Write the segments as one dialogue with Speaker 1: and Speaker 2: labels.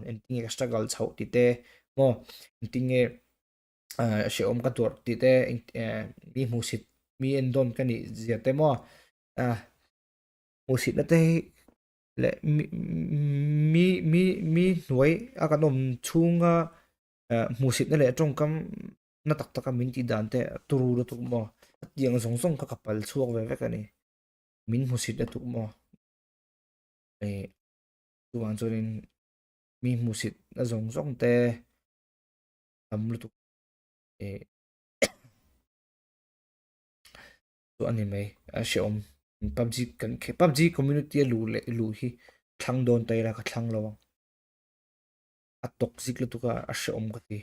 Speaker 1: Engtin nge ka struggle chhoh tih te maw engtin nge hrehawm ka tuarh tih te mi hmuhsit mi en dawn ka nih zia te maw hmuhsitna te hi leh mi mi mi mi hnuai a kan awm chhunga hmuhsitna leh tawngkam na tak taka min tih dan te turu lutuk maw a tiang zawng zawng kha ka pal chhuak ve vek a ni min hmuhsit lutuk maw ih chuvang chuanin mi hmuhsit na zawng zawng te tam lutuk ih chu a ni mai a hrehawm pubg kan khe pubg community a luh leh luh hi thlang dawn ta ila ka thlang lo ang a tawk zik lutuk a a hrehawm ka ti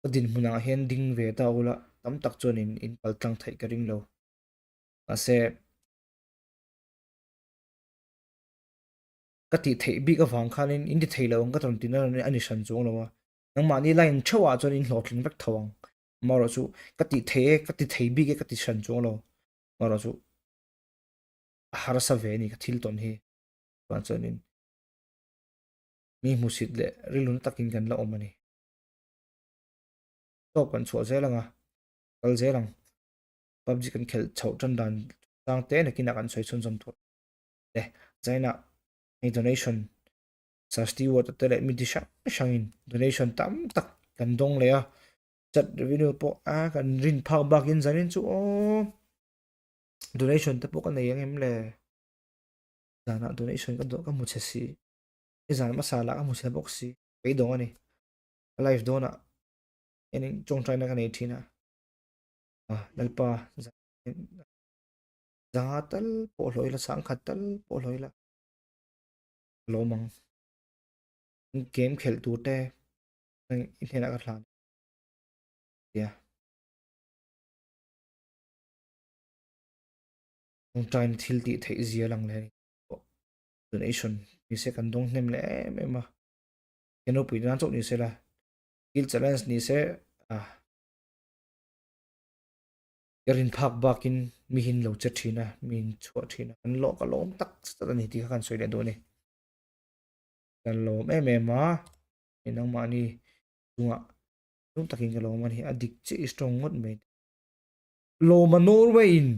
Speaker 1: ka dinhmun ah hian ding ve ta ula tam tak chuan in in pal tlang theih ka ring lo mahse ka tih theih bik avang khanin in ti thei lo ang ka rawn tihna a ni hran chuang lo a nangmahni line theuh ah chuan in hlawhtling vek tho ang amaherawhchu ka tih thei e ka ti thei bik e ka ti hran chuang lo amaherawhchu a harsa ve a ni ka thil tawn hi chuan chuanin mi hmusit leh rilru na takin kan la awm a ni tawp kan chhuah zel ang a kal zel ang pubg kan khelh chhoh tan dan chang te nakinah kan sawi chhunzawm tur le China hei donation Sir Stewart te leh mi ti hrang hrangin donation tam tak kan dawng leh a chat revenue pawh a kan rin phak bakin zanin chu aw donation te pawh ka nei ang em le zanah donation ka dawh ka hmu chhe si i zan hmasa lah ka hmu chhe bawk si beidawng a ni ka live dawnah enin tawngtaina ka nei thin a Lalpa zanga tal pawh hlawh ila sangkhat tal pawh hlawh ila ka lawm ang game khelh tur te i hnenah ka hlan tia tawngtaina thil tih theih zia lang leh pawh donation nise kan dawng hnem leh em em a ke nupui nan chauh nise la skill challenge nise a Ka rin phak bakin mi hin lo che thin a, mi in chhuah thin a, kan lawh ka lawm tak zet a ni tih kha kan sawi leh duh a ni. Kan lawm em em a, hei nangmahni chungah tlum takin ka lawm a ni, a dik chiah i strong ngawt mai. Lawma Norway in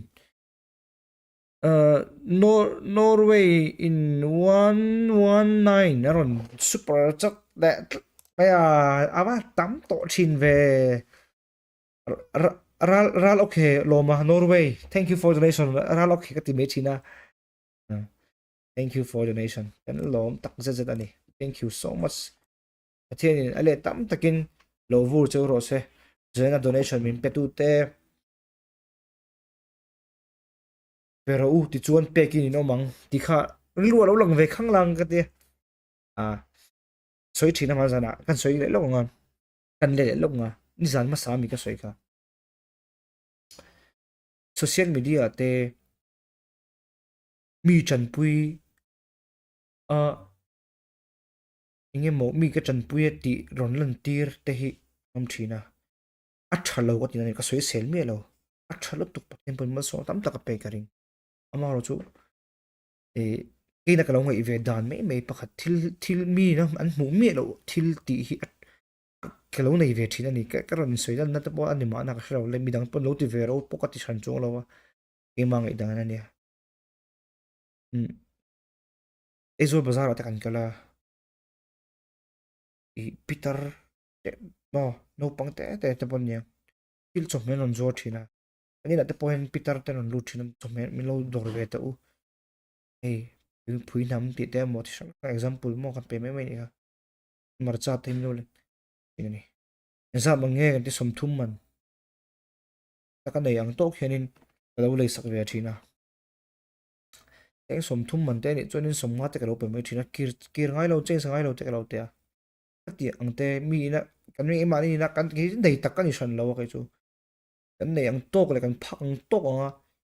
Speaker 1: Norway in 119 a rawn super chat leh tlat mai a, a va tam tawh thin ve. Ral ral okay lawma Norway thank you for donation ral okay ka ti mai thin a thank you for donation kan lawm tak zet zet ani thank you so much Pathianin a leh tam takin lo vur cheu rawh se zena donation min pe tu te pe rawh u tichuan pekin in awm ang ti kha rilru a lo lang ve khang lang ka ti a sawi thin a hma zanah kan sawi leh lawk ang a Kan leh leh lawk nga, nizan hmasa mi ka sawi kha. Social media te mi tanpui a engemaw mi ka tanpui a tih rawn lan tir te hi awm thin a, a tha lo ka ti na ni ka sawi sel miah lo, a tha lutuk Pathian pawhin malsawm tam tak a pek ka ring. Amaherawhchu ih keina ka lo ngaih ve dan mai mai pakhat thil thil mi an hmuh miah loh thil tih hi a ka lo nei ve thin a ni ka ka rawn insawi lan na te pawh a ni mahna ka hre lo le midang pawn lo ti ve ro pawh ka ti hran chuang lo a keimah ngaih dan a nia umm Aizawl bazar ah te kan kal a ih pitar te maw naupang te te te pawh ania thil chawhmeh an rawn zuar thin a kan inah te pawh hian pitar te an rawn lut thin a chawhmeh min lo dawr ve teh u hei pui hnam tih te emaw ti hrang hrang example maw kan pe mai mai a nih kha. Hmarcha te hi lo le tih a ni. Engzat mang nge kan ti 30 man tak a nei ang tawk hianin ka lo lei sak ve thin a. Eng 30 man te anih chuanin 50 te ka lo pe mai thin a, kir kir ngai lo change ngai lo te ka lo ti a. Ka tih ang te mi ina kan mi mahni ina kan kei chu nei tak ka ni hran lo a kei chu. Kan nei ang tawk leh kan phak ang tawk anga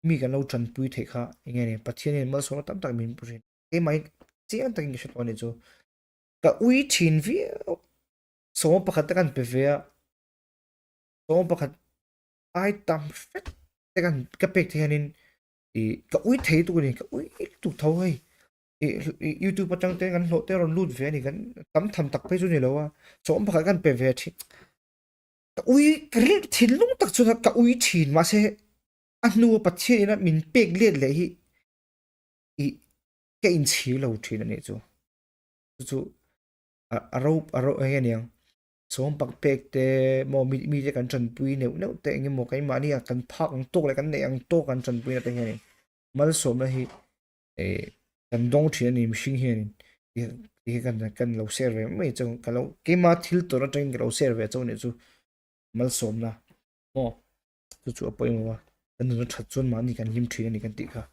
Speaker 1: mi kan lo tanpui theih kha eng nge ni Pathian hian malsawmna tam tak min pu thin. Keimah hi chiang takin ka hre tawh a nih chu. Ka ui thin viau sawma pakhat te kan pe ve a sawma pakhat ai tam hret te kan ka pek te hianin ih ka ui thei lutuk a ni ka ui lutuk tho hei. Ih youtube atang te kan hlawh te a rawn lut ve a ni kan tam tham tak phei chu ni lo a sawm pakhat kan pe ve thin ka ui ka rilru thinlung tak chuan ka ui thin mahse a hnua Pathian ina min pek let leh hi ih ka inchhir lo thin a nih chu chu chu a ro a ro eng nge niang sawm pak pek te maw mi mi te kan tanpui neuh neuh te eng emaw keimahni a kan phak ang tawk leh kan neih ang tawk kan tanpui na te hian in malsawmna hi eh kan dawng thin a ni mihring hianin ti hi kan kan lo share ve mai chu ka lo keima thil tawrh atangin ka lo share ve chauh anih chu malsawmna maw chu chu a pawimawh a kan nuna that chuan mahni kan hlim thin a ni kan tih kha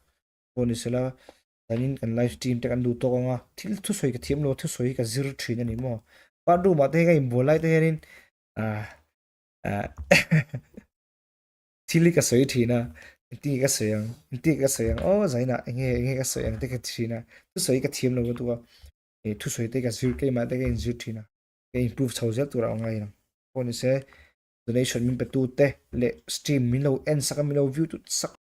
Speaker 1: pawh ni sela chuanin kan live stream te kan duh tawk ang a thil thusawi ka thiam lo a thusawi hi ka zir thin a ni maw bathroom ah te hian ka inbual lai te hianin ah ah thil hi ka sawi thin a engtin nge ka sawi ang engtin nge ka sawi ang aw zainah eng nge eng nge ka sawi ang te ka ti thin a thusawi ka thiam lo lutuk a ih thusawi te ka zir keimah te ka inzir thin a ka improve chho zel tur a ngai ang pawh ni se donation min pe tu te leh stream min lo en sak a min lo view tu sak.